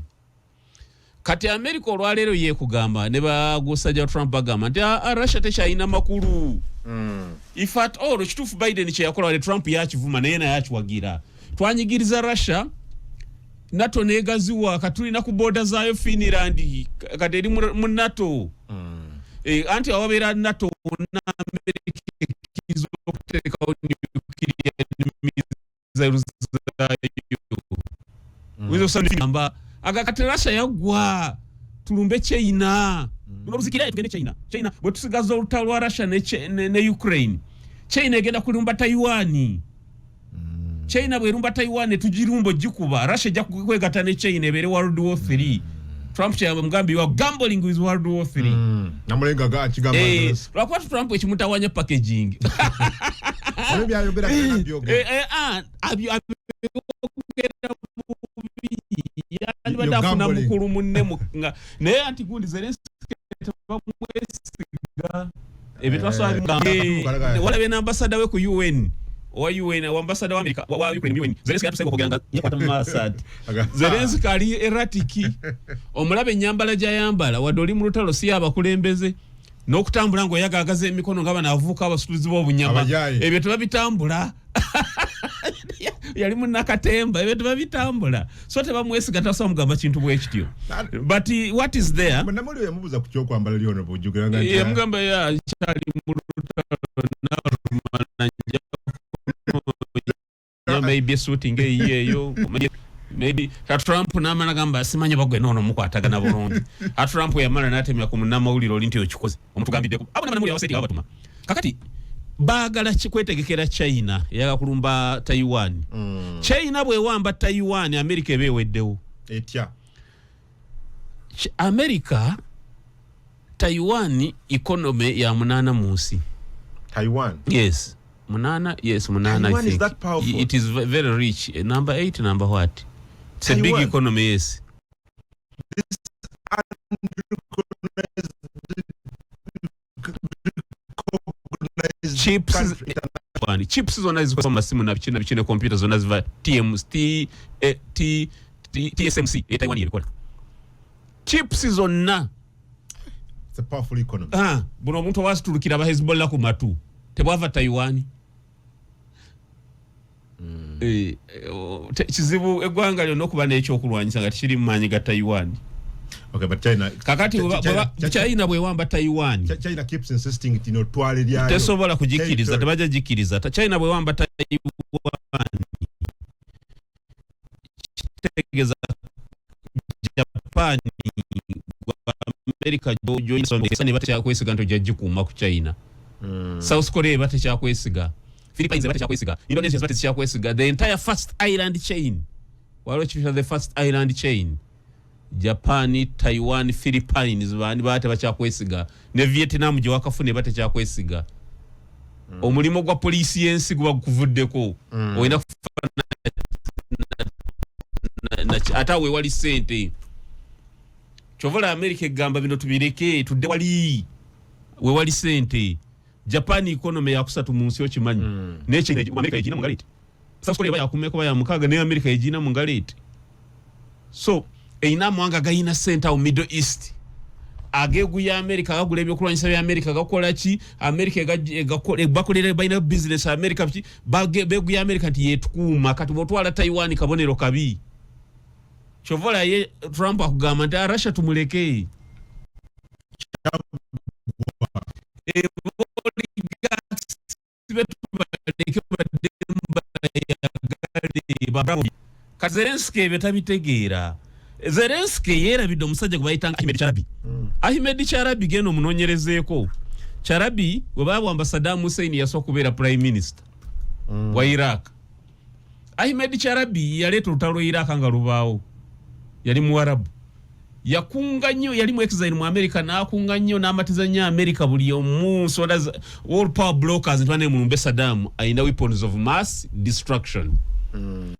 Kati America olwaleero yeekugamba ne bagusajja Trump bagamba nti, "Ah, ah, Russia tekyalina makulu if at all." Kituufu, Biden kyeyakola wale Trump yakivuma, naye naye akiwagira. Twanyigiriza Russia, NATO negaziwa, katulina ku border zaayo Finland kati eri mu NATO. Anti awabeera NATO wonna America ekkiriza okuteekawo nuclear missiles zaayo. Oyinza okusanga aga kati Russia yaggwa, tulumbe China. Buno oluzikira tugende China. China bwe tusigaza olutalo lwa Russia ne Ukraine, China egenda kulumba Taiwan. China bwerumba Taiwan, tugirumba ogikuba, Russia ejja kwegatta ne China ebeere World War 3. Trump kyeyamugambye, "You are gambling with World War 3." Namulenga ga akigamba. Lwakuba Trump ekimutawanya packaging. Olwo byayogera byonna byogera. Eh, ah, abyogera bubi, yandibadde You're afuna gambling. mukulu munne naye anti gundi Zelenski tebamwesiga ebyo twasobola bimugamba. Walabye n'ambasada we ku UN, owa UN, wa ambasada wa America wa Ukraine mu UN. Zelenski yatusenga okwogera nga yakwata mu maaso ati Zelenski ali erratic. Omulaba ennyambala gy'ayambala, wadde oli mu lutalo si abakulembeze n'okutambula ng'oyagaagaza emikono nga bano abavubuka abasuubuzi b'obunyama. Abajayi. Ebyo tebabitambula. Yali munnakatemba, ebyo tebabitambula, so tebamwesiga, tasobola mugamba kintu bwe kityo. But what is there? Namuli yamubuuza ku kyokwambala lyono bwojjukira nga nti, Yamugamba ya kyali mu lutalo n'alumala nja kunoonya maybe suit ng'eyiyo eyo maybe ka Trump n'amala gamba simanyi bagwe noono mukwatagana bulungi. A Trump yamala n'atemya ku munnamawulire oli nti okikoze omutugambiddeko abo n'abannamawulire abaseeti nga babatuma. Kakati baagala kikwetegekera China eyagala kulumba Taiwan. China bwewamba Taiwan, America eba eweddewo. Etya? America, Taiwan economy ya 8 mu nsi. Taiwan? Yes, 8, yes, 8. Taiwan I is think that powerful? It is very rich. Number 8, number what, it's a big Taiwan? economy, yes. Recognized Chips. country. One, chips zonna zikozesa mu masimu nabiki nabiki ne computer zonna ziva TM, T, eh, T, T, TSMC e Taiwan yebikola chips zonna. It's a powerful economy. Ah, buno omuntu owasitulukira aba Hezbollah ku matu tebwava Taiwan. Kizibu eggwanga lyonna okuba n'ekyokulwanyisa nga tekiri mu maanyi ga Taiwan. Okay, but China, kakati China bwewamba Taiwan, China keeps insisting nti no twale lyayo. Tesobola kugikkiriza, tebajja gikkiriza. China bwewamba Taiwan kitegeeza Japan, America joba tekyakwesiga nti ojja gikuuma ku China. South Korea eba tekyakwesiga, Philippines eba tekyakwesiga, Indonesia eba tekyakwesiga. The entire first island chain, waliwo kiyita the first island chain, Japan, Taiwan, Philippines, bani baba tebakyakwesiga. Ne Vietnam gye wakafuna eba tekyakwesiga. Omulimu gwa poliisi y'ensi guba gukuvuddeko. Olina ate awo ewali ssente. Kyova olaba America egamba bino tubireke, tudde wali wewali ssente. Japan economy yakusatu mu nsi, okimanyi? Naye America egina mu ngalo eti. South Korea bayakumeko baya mukaaga, naye America egina mu ngalo eti. So erina amawanga gayina ssente awo Middle East ageeguya America, gagula ebyokulwanyisa bya America, gakola ki America bakolera, balina business America ki, beeguya America nti yetukuuma. Kati bwotwala Taiwan kabonero kabi. Kyova olaye Trump akugamba nti, "Ah, Russia tumuleke." Oligarchs betubaleke baddemu bayagale kati Zelenski ebyo tabitegeera. Zelenski yeerabidde omusajja gwe bayitanga Ahmed Charabi. Ahmed Charabi, genda omunoonyerezeeko. Charabi bwe bawamba Saddam Hussein yasooka kubeera prime minister wa Iraq. Ahmed Charabi yaleeta olutalo lwa Iraq nga lubaawo. Yali Muwarabu, yakunga nnyo, yali mu exile mu America, n'akunga nnyo n'amatiza nnyo America buli omu, nsonda all power brokers nti bane mulumbe Saddam, alina weapons of mass destruction. Ne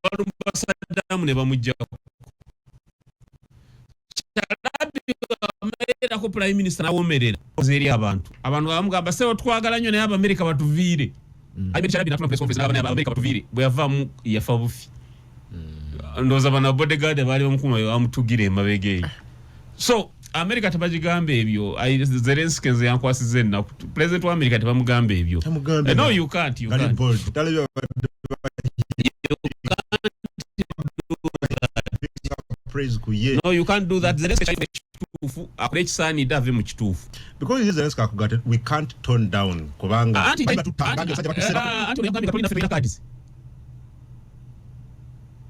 balumba Saddam ne bamuggyako. Charabi amerako prime minister nawomerera eri abantu. Abantu bamugamba, "Sebo, twagala nnyo, naye Abamerika batuviire." Ahmed Charabi natula press conference n'abana, "Abamerika batuviire." Bwe yavaamu yafa bufi. Ndowooza bano bodyguard baali bamukuuma bamutugira emabega eyo. So America tebagigamba ebyo. Zelenski nze yankwasiza ennaku. President wa America tebamugamba ebyo. Tamugambye. No, you can't, you Gali can't. bold. Talabye babadde praise ku ye. No, you can't do that. Zelenski kituufu, akole ekisaanidde, ave mu kituufu. Because ye Zelensky akugamba, "We can't tone down," kubanga Anti bali batutanga, abasajja batuseera. Anti oyagambye nga tolina, ffe tulina cards.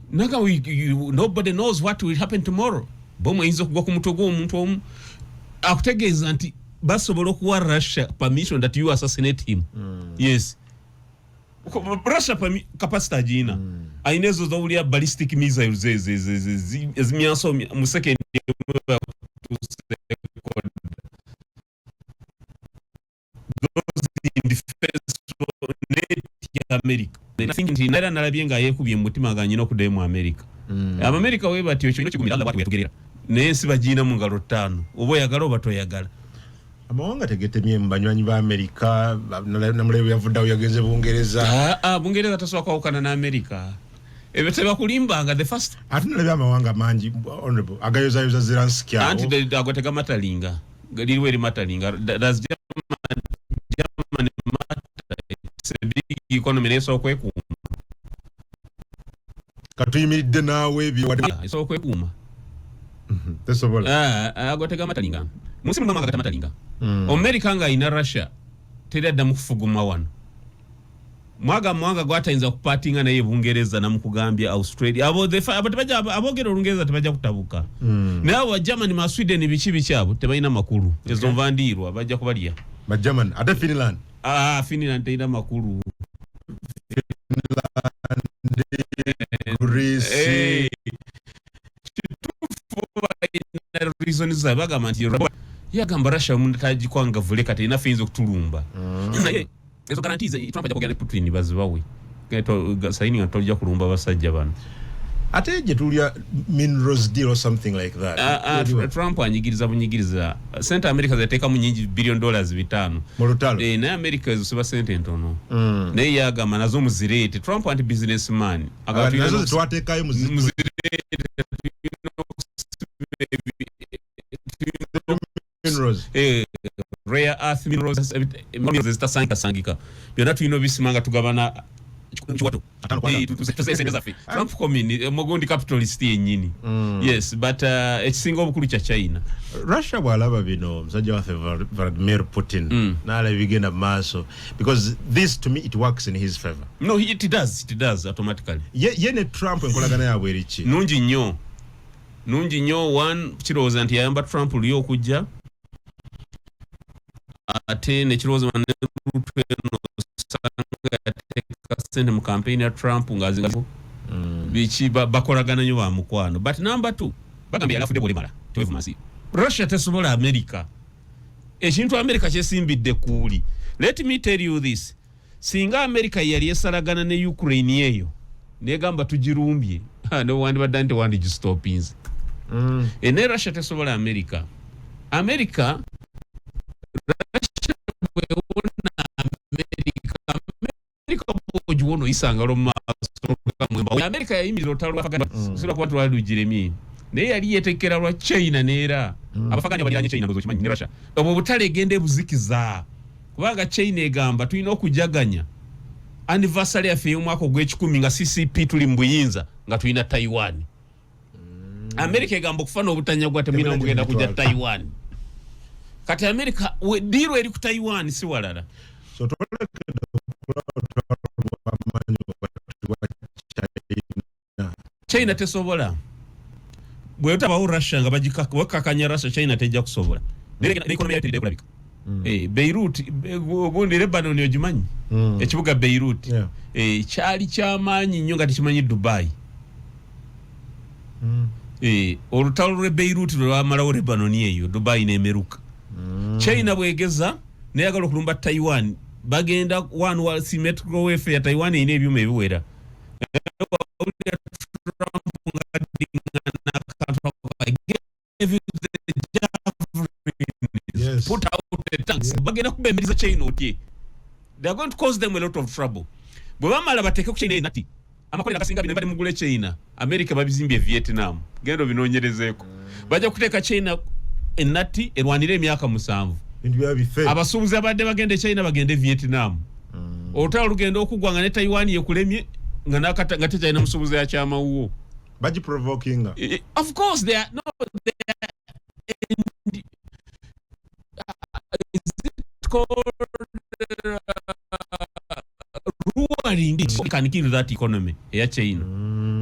Naga nobody knows what will happen tomorrow. Bomu eyinza okugwa ku mutwe gw'omuntu omu. Akutegeeza nti basobola okuwa Russia permission that you assassinate him. Yes, Russia capacity agiyina. Ayina ezo zowulira ballistic missiles ezo ezimyansa mu second. Those in defense net ya America. I think nti era nalabye nga yeekubye mu mutima nga nyina okuddayo mu America. Abamerika we batyo, ekyo kigumira Allah bw'ati bwe yatugerera, naye ensi bagiina mu ngalo ttaano, oba oyagala oba toyagala. Amawanga tegetemye mu banywanyi ba Amerika. Namulabe yavuddeawo yagenze Bungereza. Ah, ah, Bungereza tasobola kwawukana n'Amerika, ebyo tebakulimbanga. The first Ate nalabye amawanga mangi, honorable, agayozayoza Zelenski awo. Anti ago tegamatalinga, liriwo erimatalinga. Does Germany matter? It's a big economy, naye esobola okwekuuma. Katuyimiridde naawe ebyo. Esobola okwekuuma. Tesobola. Ah, ah, ago tegamatalinga. Mu nsi mulimu amawanga gatamatalinga. America ng'ayina Russia, teri addamu kufuguma wano. Mwaga mawanga gwatayinza kupatinga naye Bungereza, namukugambye Australia, abo abo tebajja, aboogera Olungereza tebajja kutabuka. Naye abo Germany ma Sweden biki biki, abo tebalina makulu. Ezo nva ndiirwa, bajja kubalya. Ba German, ate Finland? Ah, Finland terina makulu. Greece? Kituufu, balina reason zaabwe. Bagamba nti yagamba Russia tagikwanga vule, kati erina ffe eyinza okutulumba. Naye ezo guarantees Trump ajja kwogera ne Putin bazibawe, sayini nga tojja kulumba basajja bano. Ate gye tulya minerals deal or something like that. Ah, ah, Eriwa? Trump anyigiriza bunyigiriza. Sente America zateekamu nyingi, billion dollars 500. Mu lutalo. Eh, naye America ezo siba sente ntono. Naye yagamba nazo muzireete. Trump anti businessman. Ah, nazo zetwateekayo muzireete, tulina minerals. Rare earth minerals, minerals ezitasangikasangika, byonna tulina obisima nga tugabana. Kiwato. Sente zaffe. Trump mugundi capitalist yennyini. Yes, but ekisinga obukulu kya China. Russia bw'alaba bino, omusajja waffe Vladimir Putin n'alaba ebigenda mu maaso, because this to me it works in his favor. No, it does, it does automatically. Ye ne Trump enkolagana yaabwe eriki? Nungi nnyo, nungi nnyo. One, kirowooza nti yayamba Trump luli okujja, ate nekirowooza ne Ruto eno osanga yateeka sente mu campaign ya Trump ng'azinga biki, bakolagana nnyo, ba mukwano. But number two, bagambye yali afudde bwolemala tewevuma nsi. Russia tesobola America. Ekintu America kyesimbidde kuuli, let me tell you this, singa America yali esalagana ne Ukraine eyo negamba tugirumbye, newandibadde nti wandigistopinze. Ne Russia tesobola America. America, Russia bwewona America, America bwogiwona oyisangalo mu maaso gamwemba. America yayimirira olutalo lwa sobola kuba twali lugiremye, naye yali yetekera lwa China neera abafagani abaliranye China, ndowooza okimanyi, ne Russia. Obwo obutale egenda ebuzikiza, kubanga China egamba tulina okujaganya anniversary yaffe ey'omwaka ogw'ekikumi nga CCP tuli mu buyinza nga tulina Taiwan. America egamba okufa n'obutanyagwa temulina mugenda kujja Taiwan. Kati America deal eri ku Taiwan, si walala. So twolekedde okulaba olw'amaanyi wakati wa China. China tesobola. Bwetabawo Russia nga bakakanya Russia, China tejja kusobola. Naye economy yayo teridde kulabika. Beirut, gundi Lebanon ogimanyi? Ekibuga Beirut. Kyali kyamaanyi nnyo nga tekimanyi Dubai. Olutalo lwe Beirut lwe lwamalawo Lebanon eyo, Dubai nemeruka. China bwegeza neyagala okulumba Taiwan, bagenda one wa symmetrical warfare ya Taiwan erina ebyuma ebiwera. Wawulira Trump ng'addingana akantu ako, "I gave you the javelins." Put out the tanks. Bagenda kubembereza China otye. They are going to cause them a lot of trouble. Bwe bamala bateeke ku China enati amakolero agasinga bino bali mugule China, America babizimbye Vietnam, genda obinoonyerezeeko. Bajja kuteeka China enati erwanire emyaka 7. Bintu bya bife. Abasuubuzi abadde bagenda e China bagende Vietnam. Olutalo lugenda okuggwa nga ne Taiwan yekulemye, nga nakata nga tekyalina musuubuzi yakyamawuwo. Bagiprovokinga. Of course they are, no, they are in, is it called luring? It can kill that economy eya China.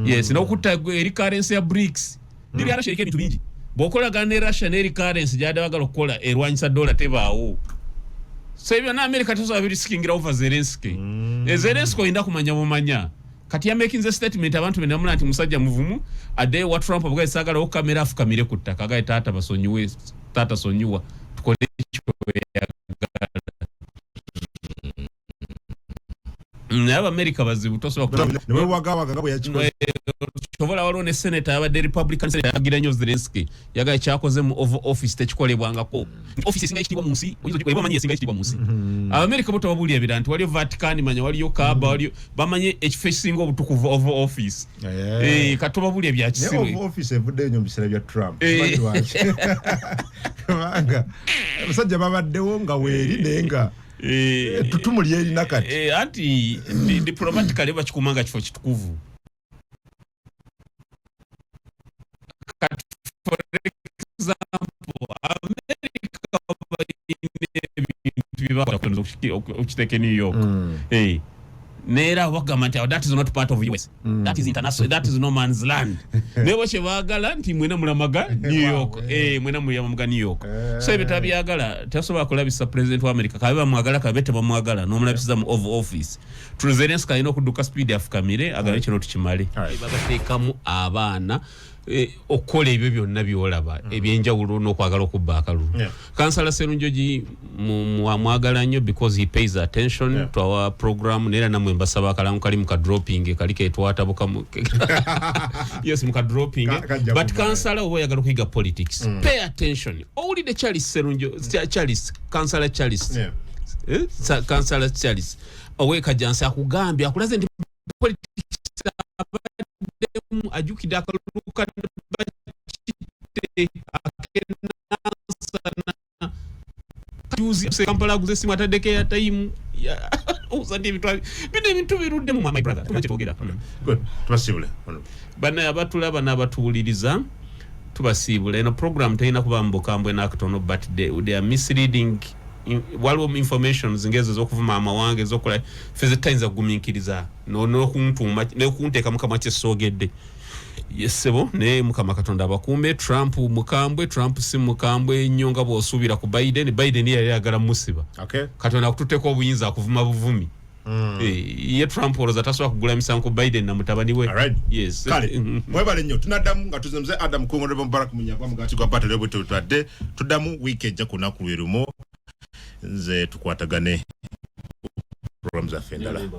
Yes, n'okutta eri currency ya BRICS. Deal ya Russia eriko ebintu bingi. Bw'okolagana ne Russia n'eri currency gyadde bagala okukola erwanyisa dola tebaawo. So ebyo na America tesobola birisikingira over Zelensky. Zelensky olina kumanya bumanya kati yamakinze statement, abantu benamula nti musajja muvumu, addeyo wa Trump abugaye saagala okukamera, afukamire ku ttaka agaye taata basonyiwe, taata sonyiwa, tukole kyoyagala. Naye Abamerika bazibu, tosobola Newewagawaga nga bwe yakikoze. Kyobola waliwo ne senator yabadde Republican senator yagira nnyo Zelensky, yagaye kyakoze mu Oval Office tekikolebwangako. Office esinga ekitiibwa mu nsi, oyinza ogikola, omanyi esinga ekitiibwa mu nsi. Abamerika bo tebabuulira bira nti waliyo Vatican, manya waliyo Kaaba, waliyo bamanye ekifo ekisinga obutukuvu Oval Office. Kati tobabuulira bya Naye kisiru. Oval Office evuddeyo nnyo mu biseera bya Trump. Simanyi lwaki, kubanga abasajja babaddewo nga weeri, naye nga ettutumu lyerina kati. Anti diplomatically bakikuuma nga kifo kitukuvu. Kati for example, America balina ebintu byebakola okukiteeka e New York. Neera bagamba nti that is not part of US, that is international, that is no man's land. Naye bo kyebaagala nti mwena mulamaga New York. Mwena mulamaga New York. So ebyo tabyagala, tasobola kulabisa president wa America, kabe bamwagala kabe tebamwagala, n'omulabisiza mu Oval Office. Zelensky alina okudduka speed, afukamire agale kino tukimale. Babateekamu abaana okukola ebyo byonna byolaba ebyenjawulo n'okwagala okubba akalulu. Kansala Serunjogi mwagala nnyo because he pays attention to our program. Neera namwe mbasaba akalango kali muka dropping kali ketwatabuka yes, muka dropping. Kajja But kuvaayo. Kansala oba oyagala okuyiga politics, pay attention. Owulidde Charles Serunjo, Charles, Kansala Charles. Kansala Charles owekajansi akugambye, akulaze nti politics abaddemu, ajjukidde akalulu ka Bakite akenansana. Juzi Kampala aguze esimu ataddeko airtime. Obuuza nti ebintu bino, ebintu biruddemu, my brother, tumanyi kyetwogera. Good, tubasiibule. Bano abatulaba n'abatuwuliriza, tubasiibula. Eno program terina kuba mu bukambwe n'akatono, but they are misleading. Waliwo informations ngezo ez'okuvuma amawanga, ezokola ffe zetayinza kugumiikiriza n'okuntuuma n'okunteeka mukamwa kyesoogedde. Yesebo, naye Mukama Katonda abakuume. Trump mukambwe, Trump si mukambwe nnyo nga bw'osuubira ku Biden. Biden yali ayagala musiba. Katonda akututteko obuyinza, akuvuma buvumi. Eh, ye Trump olowooza tasobola kugula misango ku Biden na mutabani we? Alright. Yes. Kale, mwebale nnyo. Tunaddamu nga tuzimze Adam Kungo, Reverend Mubarak Munyagwa, mugati gwa Battle bwe tutadde. Tuddamu wiiki ejja ku lunaku lwe lumu. Nze tukwatagane program zaffe endala.